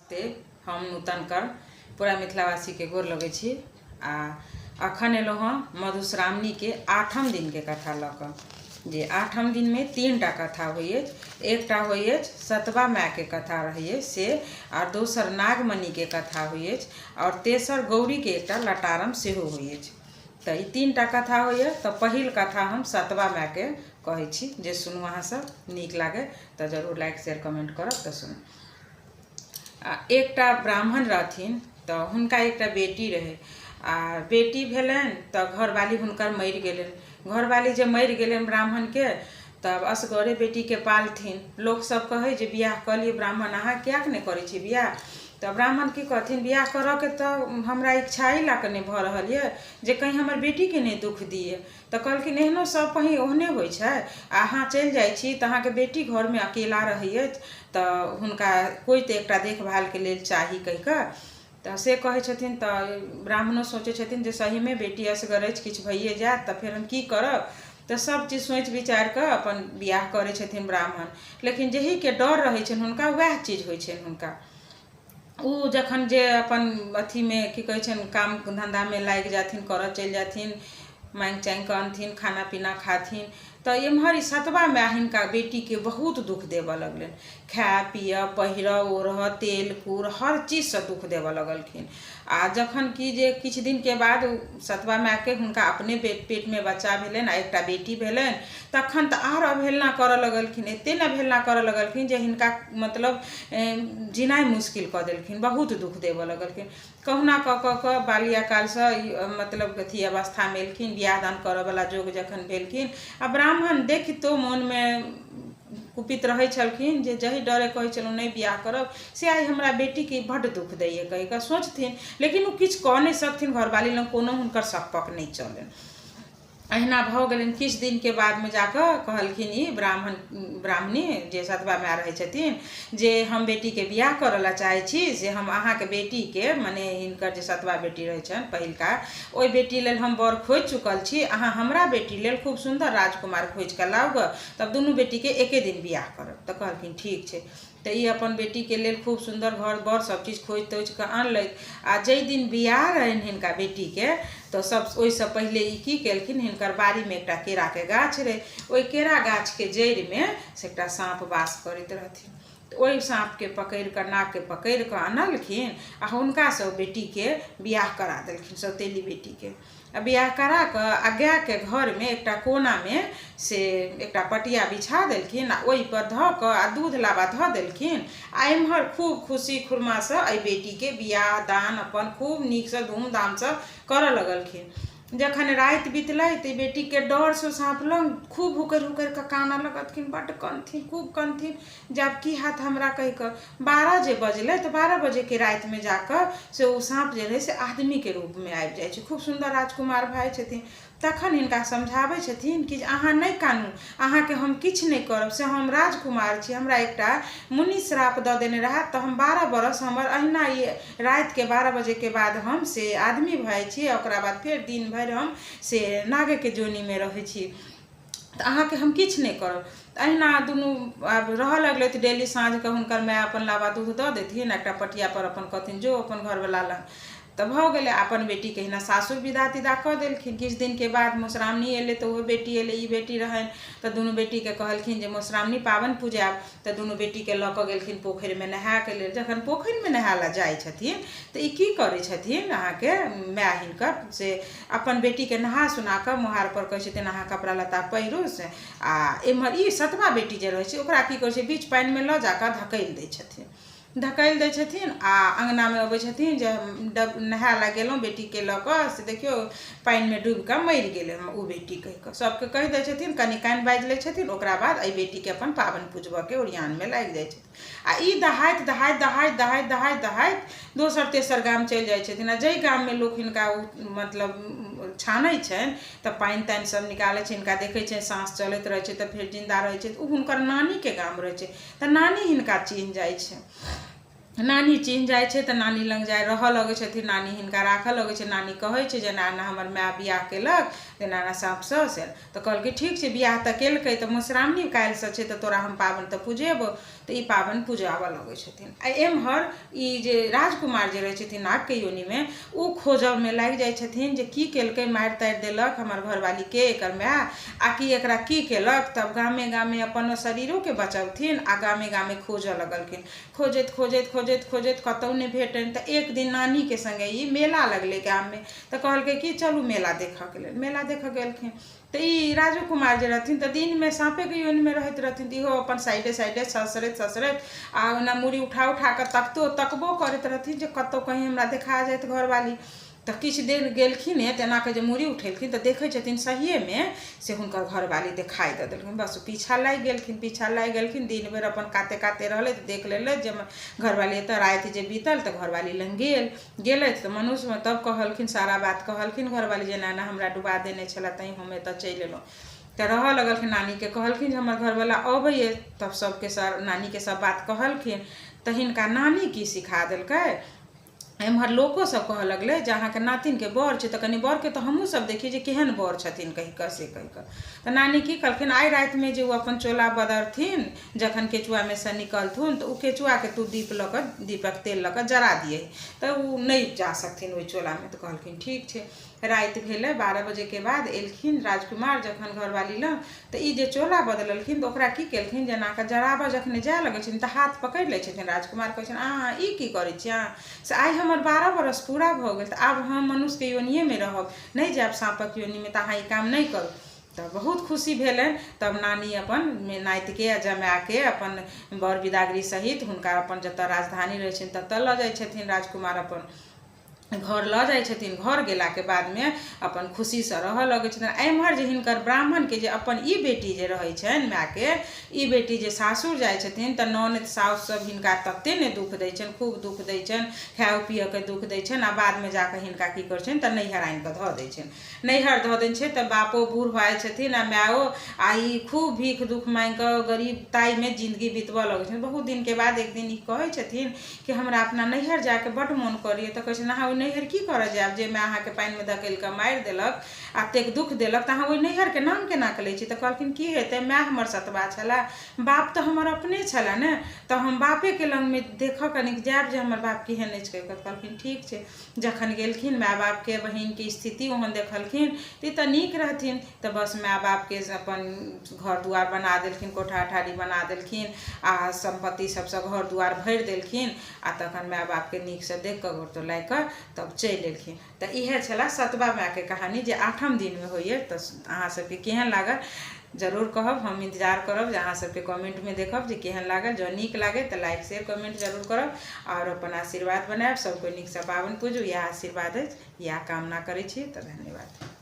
नमस्ते, हम नूतन कर पूरा मिथिलावासीके गोर लगै छी। आ अखन एलहुँ हँ मधुश्रावणीके आठम दिनके कथा लऽ कऽ, जे आठम दिनमे 3 टा कथा होइ अछि। एकटा होइ अछि सतबा मायके कथा रहै से, आर दोसर नागमणिके कथा होइ अछि, आओर तेसर गौरीके एकटा लटारम सेहो होइ अछि। तऽ ई 3 टा कथा होइए। तऽ पहिल कथा हम सतबा मायके कहै छी, जे सुनू अहाँसभ, नीक लागै तऽ जरूर लाइक, शेयर, कमेंट करब। तऽ सुनू, आ एकटा ब्राह्मण रहथिन, तऽ हुनका एकटा बेटी रहै। आ बेटी भेलनि तऽ घरवाली हुनकर मरि गेलनि। घरवाली जे मरि गेलनि ब्राह्मणके, तब असगरे बेटीके पालथिन। लोकसभ कहै जे बियाह कऽ लिअ ब्राह्मण, अहाँ किएक नहि करै छी बियाह? तऽ ब्राह्मण की कहथिन, बियाह करयके तऽ हमरा इच्छा एहि लए कऽ नहि भऽ रहल यए जे कहीँ हमर बेटीके नहि दुःख दियै। तऽ कहलखिन, एहनो सभ कहीँ ओहने होइ छै? आ अहाँ चलि जाइ छी तऽ अहाँके बेटी घरमे अकेला रहै अछि, तऽ हुनका कोइ तऽ एकटा देखभालके लेल चाही कहि कऽ तऽ से कहै छथिन। तऽ ब्राह्मणो सोचै छथिन जे सहीमे बेटी असगर अछि, किछु भइए जायत तऽ फेर हम की करब? तऽ सभ चीज सोचि विचारि कऽ अपन बियाह करै छथिन ब्राह्मण। लेकिन जाहिके डर रहै छनि हुनका, उएह चीज होइ छनि हुनका। ओ जखन जे अपन अथीमे, की कहै छनि, काम धन्धामे लागि जाथिन, करऽ चलि जाथिन, माँगि चाँगि कऽ अनथिन, खाना पीना खाथिन, तऽ एम्हर ई सतबा माय हिनका बेटीके बहुत दुःख देबऽ लगलनि। खाय, पियऽ, पहिरऽ, ओढ़ऽ, तेल कूर, हर चीजसँ दुःख देबऽ लगलखिन। आ जखन कि जे किछु दिनके बाद सतबा मायके हुनका अपने पेटमे बच्चा भेलनि आ एकटा बेटी भेलनि, तखन तऽ आर अवहेलना करऽ लगलखिन। एते ने अवहेलना करऽ लगलखिन जे हिनका मतलब जीनाइ मुश्किल कऽ देलखिन, बहुत दुःख देबऽ लगलखिन। कहुना कऽ कऽ कऽ बाल्याकालसँ मतलब अथी अवस्थामे एलखिन। बियाह दान करऽवला जोग जखन भेलखिन, आ ब्राह्मण देखितो मोनमे कुपित रहै छलखिन जे जाहि डरे कहै छलहुँ नहि बियाह करब, से आइ हमरा बेटीके बड्ड दुःख दैए कहि कऽ सोचथिन। लेकिन ओ किछु कऽ नहि सकथिन, घरवाली लग कोनो हुनकर सकपक नहि चलनि। अहिना भऽ गेलनि। किछु दिनके बादमे जाकऽ कहलखिन ई ब्राह्मण ब्राह्मणी, जे सतबा माय रहै छथिन, जे हम बेटीके बियाह करऽ लए चाहै छी, से हम अहाँके बेटीके, मने हिनकर जे सतबा बेटी रहै छनि पहिलका, ओहि बेटी लेल हम वर खोजि चुकल छी। अहाँ हमरा बेटी लेल खूब सुन्दर राजकुमार खोजि कऽ लाउ गऽ, तब दुनू बेटीके एके दिन बियाह करब। तऽ कहलखिन, ठीक छै। तऽ ई अपन बेटीके लेल खूब सुन्दर घर बर सभ चीज खोजि तोजि कऽ आनलथि। आ जाहि दिन बियाह रहनि हिनका बेटीके, तऽ सभ ओहिसँ पहिले ई की केलखिन, हिनकर बाड़ीमे एकटा केराके गाछ रहै। ओहि केरा गाछके जड़िमे से एकटा साँप वास करैत रहथिन। तऽ ओहि साँपके पकड़ि कऽ, नागके पकड़ि कऽ अनलखिन आ हुनकासँ ओ बेटीके बियाह करा देलखिन, सौतेली बेटीके। आ बियाह करा कऽ आ गायके घरमे एकटा कोनामे से एकटा पटिया बिछा देलखिन आ ओहिपर धऽ कऽ आ दूध लाबा धऽ देलखिन। आ एम्हर खूब खुशी खुरमासँ एहि बेटीके बियाह दान अपन खूब नीकसँ धूमधामसँ करऽ लगलखिन। जखन राति बितलै तऽ बेटीके डरसँ साँप लग खूब हुकरि हुकरि कऽ कानऽ लगलखिन, बड्ड कनथिन, खूब कनथिन जे आब की हैत हमरा कहि कऽ। 12 जे बजलै तऽ 12 बजेके रातिमे जाकऽ से ओ साँप जे रहै से आदमीके रूपमे आबि जाइ छै। खूब सुन्दर राजकुमार भाइ छथिन। तखन हिनका समझाबै छथिन कि जे अहाँ नहि कानू, अहाँके हम किछु नहि करब, से हम राजकुमार छी, हमरा एकटा मुनि श्राप दऽ देने रहए, तऽ हम 12 बरस हमर अहिना ई रातिके 12 बजेके बाद हम से आदमी भऽ जाइ छी आ ओकरा बाद फेर दिन भरि हम से नागेके जोनीमे रहै छी, तऽ अहाँके हम किछु नहि करब। तऽ अहिना दुनू आब रहऽ लगलै। तऽ डेली साँझके हुनकर माय अपन लाबा दूध दऽ देथिन, एकटा पटियापर अपन कहथिन, जो अपन घरवला लग। तऽ भऽ गेलै, अपन बेटीके अहिना सासुर विदा तिदा कऽ देलखिन। किछु दिनके बाद मधुश्रावणी एलै, तऽ ओहो बेटी एलै, ई बेटी रहनि। तऽ दुनू बेटीके कहलखिन जे मधुश्रावणी पाबनि पुजायब। तऽ दुनू बेटीके लऽ कऽ गेलखिन पोखरिमे नहायके लेल। जखन पोखरिमे नहाय लए जाइ छथिन तऽ ई की करै छथिन अहाँके माय हिनकर, से अपन बेटीके नहा सुना कऽ मोहारपर कहै छथिन, अहाँ कपड़ा लत्ता पहिरू से। आ एम्हर ई सतबा बेटी जे रहै छै, ओकरा की करै छै, बीच पानिमे लऽ जा कऽ धकेलि दै छथिन। धकेलि दै छथिन आ अङ्गनामे अबै छथिन जे नहाय लए गेलहुँ बेटीके लऽ कऽ, से देखियौ पानिमे डूबि कऽ मरि गेलै ओ बेटी कहि कऽ सभके कहि दै छथिन। कनि कानि बाजि लै छथिन। ओकरा बाद एहि बेटीके अपन पाबनि पुजबयके ओरियानमे लागि जाइ छथिन। आ ई दहाइत दहाइत दहाइत दहाइत दहाइत दहाइत दोसर तेसर गाम चलि जाइ छथिन। आ जाहि गाममे लोक हिनका ओ मतलब छानै छनि, तऽ पानि तानि सब निकालै छै, हिनका देखै छै, साँस चलैत रहै छै, तऽ फेर जिन्दा रहै छै। तऽ ओ हुनकर नानीके गाम रहै छै, तऽ नानी हिनका चिन्ह जाइ छै। नानी चिन्ह जाइ छै तऽ नानी लग जाइ रहऽ लगै छथिन। नानी हिनका राखऽ लगै छै। नानी कहै छै जे एना एना हमर माय बियाह केलक एना एना साँपसँ से। तऽ कहलकै, ठीक छै, बियाह तऽ केलकै, तऽ मधुश्रावणी काल्हिसँ छै, तऽ तोरा हम पाबनि तऽ पुजेबौ। तऽ ई पाबनि पूजाबऽ लगै छथिन। आ एम्हर ई जे राजकुमार जे रहै छथिन नागके योनिमे, ओ खोजऽमे लागि जाइ छथिन जे की केलकै, मारि तारि देलक हमर घरवालीके एकर माय, आ कि एकरा की केलक। तब गामे गामे अपन शरीरोके बचबथिन आ गामे गामे खोजऽ लगलखिन। खोजैत खोजैत खोजैत खोजैत कतहु नहि भेटनि। तऽ एक दिन नानीके सङ्गे ई मेला लगलै गाममे, तऽ कहलकै कि चलू मेला देखऽके लेल। मेला देखऽ गेलखिन तऽ ई राजो कुमार जे रहथिन तऽ दिनमे साँपेके योनिमे रहैत रहथिन, तऽ इहो अपन साइडे साइडे ससरैत ससरैत आ ओना मूड़ी उठा उठा कऽ तकतो तकबो करैत रहथिन जे कतहु कहीँ हमरा देखा जाइत घरवाली। तऽ किछु देर गेलखिन हे, तेना कऽ जे मूड़ी उठेलखिन तऽ देखै छथिन सहिएमे से हुनकर घरवाली देखाइ दऽ देलखिन। बस पीछा लागि गेलखिन, पीछा लागि गेलखिन। दिन भरि अपन काते काते रहलथि, देख लेलथि जे हमर घरवाली एतऽ। राति जे बीतल तऽ घरवाली लग गेल गेलथि तऽ मनुष्यमे तब कहलखिन, सारा बात कहलखिन घरवाली जे एना एना हमरा डुबा देने छलए, तैँ हम एतऽ चलि एलहुँ। तऽ रहऽ लगलखिन। नानीके कहलखिन जे हमर घरवला अबैए। तब सबके सर नानीके सब बात कहलखिन। तऽ हिनका नानी की सिखा देलकै, एम्हर लोको सब कहऽ लगलै जे अहाँके नातिनके बर छै, तऽ कनि बरके तऽ हमहूँ सब देखी जे केहन बर छथिन कहि कऽ से कहि कऽ। तऽ नानी की कहलखिन, आइ रातिमे जे ओ अपन चोला बदरथिन, जखन केचुआमे सँ निकलथुन, तऽ ओ केचुआके तू दीप लऽ कऽ, दीपक तेल लऽ कऽ जरा दियही, तऽ ओ नहि जा सकथिन ओहि चोलामे। तऽ कहलखिन ठीक छै। राति भेलै, 12 बजेके बाद एलखिन राजकुमार जखन घरवाली लग, तऽ ई जे चोला बदललखिन तऽ ओकरा की केलखिन, जेना कऽ जराबऽ जखने जाय लगै छथिन तऽ हाथ पकड़ि लै छथिन राजकुमार। कहै छथिन, अहाँ ई की करै छी अहाँ से? आइ हमर 12 बरस पूरा भऽ गेल, तऽ आब हम मनुष्यके योनिएमे रहब, नहि जायब साँपक योनिमे, तऽ अहाँ ई काम नहि करू। तऽ बहुत खुशी भेलनि। तब नानी अपन नातिके आ जमायके अपन बर बिदागरी सहित हुनका अपन जतऽ राजधानी रहै छनि ततऽ लऽ जाइ छथिन। राजकुमार अपन घर लऽ जाइ छथिन। घर गेलाके बादमे अपन खुशीसँ रहऽ लगै छथिन। एम्हर जे हिनकर ब्राह्मणके जे अपन ई बेटी जे रहै छनि, मायके ई बेटी जे सासुर जाइ छथिन, तऽ ननदि साउस सब हिनका तते ने दुःख दै छनि, खूब दुःख दै छनि, खाओ पियऽके दुःख दै छनि। आ बादमे जाकऽ हिनका की करै छनि तऽ नैहर आनि कऽ धऽ दै छनि। नैहर धऽ दै छै तऽ बापो बूढ़ भऽ जाइ छथिन आ मायो, आ ई खूब भीख दुःख माँगि कऽ गरीबताइमे जिन्दगी बितबऽ लगै छथिन। बहुत दिनके बाद एक दिन ई कहै छथिन कि हमरा अपना नैहर जाइके बड्ड मोन करैए। तऽ कहै छथिन, अहाँ ओहि नैहर की करऽ जायब? जे माय अहाँके पानिमे धकेलि कऽ मारि देलक आ एतेक दुःख देलक, तऽ अहाँ ओहि नैहरके नाम केना कऽ लै छी? तऽ कहलखिन, की हेतै, माय हमर सतबा छलए, बाप तऽ हमर अपने छलए ने, तऽ हम बापेके लगमे देखऽ कनिक जायब जे हमर बाप केहन अछि कहि कऽ। कहलखिन ठीक छै। जखन गेलखिन, माय बापके बहिनके स्थिति ओहन देखलखिन तऽ ई तऽ नीक रहथिन। तऽ बस माय बापके अपन घर दुआर बना देलखिन, कोठा अठारी बना देलखिन आ सम्पत्ति सबसँ घर दुआर भरि देलखिन। आ तखन माय बापके नीकसँ देख कऽ गोर तोर लागि कऽ तब चलि एलखिन। तऽ इएह छलए सतबा मायके कहानी जे आठम दिनमे होइए। तऽ अहाँ सबके केहन लागल जरूर कहब। हम इंतजार करब जे अहाँ सबके कमेंटमे देखब जे केहन लागल। जँ नीक लागै तऽ लाइक शेयर कमेंट जरूर करब आओर अपन आशीर्वाद बनायब। सब कोइ नीकसँ पाबनि पूजू, इएह आशीर्वाद अछि, इएह कामना करै छी। तऽ धन्यवाद।